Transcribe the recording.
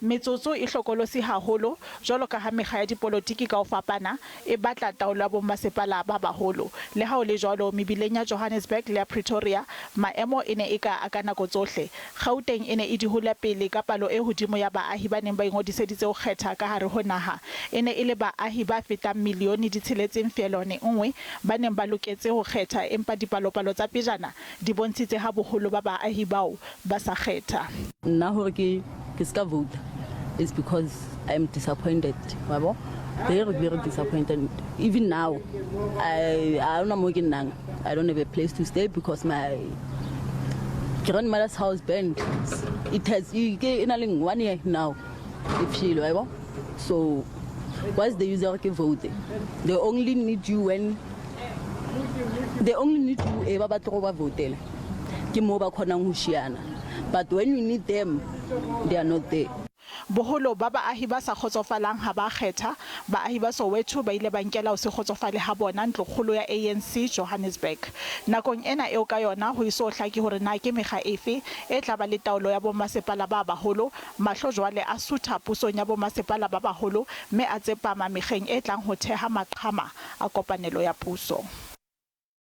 Metsotso e hlokolosi haholo, jwalo ka ha mekga ya dipolotiki ka ho fapana e batla taolo ya bommasepala ba baholo. Le ha ho le jwalo, mebileng ya Johannesburg le ya Pretoria, maemo e ne e ka a ka nako tsohle. Gauteng e ne e di hula pele ka palo e hodimo ya baahi ba neng ba ingodiseditse ho kgetha ka hare ho naha. E ne e le baahi ba fetang milione di tsheletseng feelwane nngwe ba neng ba loketse ho kgetha empa dipalopalo tsa pejana di bontshitse ha boholo ba baahi bao ba sa kgetha. Nna hore ke ke ska vote is because I am disappointed wa bo very very disappointed even now I I don't know mo ke nnang I don't have a place to stay because my grandmother's house burned it has ke e na le one year now e pshile wa bo so what's the use ya gore ke vote they only need you when they only need you e ba batle go ba votela ke mo ba kgonang go šiana but when you need them they are not there. Boholo ba baahi ba sa kgotsofalang ha ba kgetha. Baahi ba Soweto ba ile ba nkela ho se kgotsofale ha bona ntlokgolo ya ANC Johannesburg. Nakong ena eo ka yona ho eso hlake hore na ke mekga efe e tla ba le taolo ya bommasepala ba baholo, mahlo jwale a sutha pusong ya bommasepala ba baholo mme a tsepama mekgeng e tlang ho theha maqhama a kopanelo ya puso.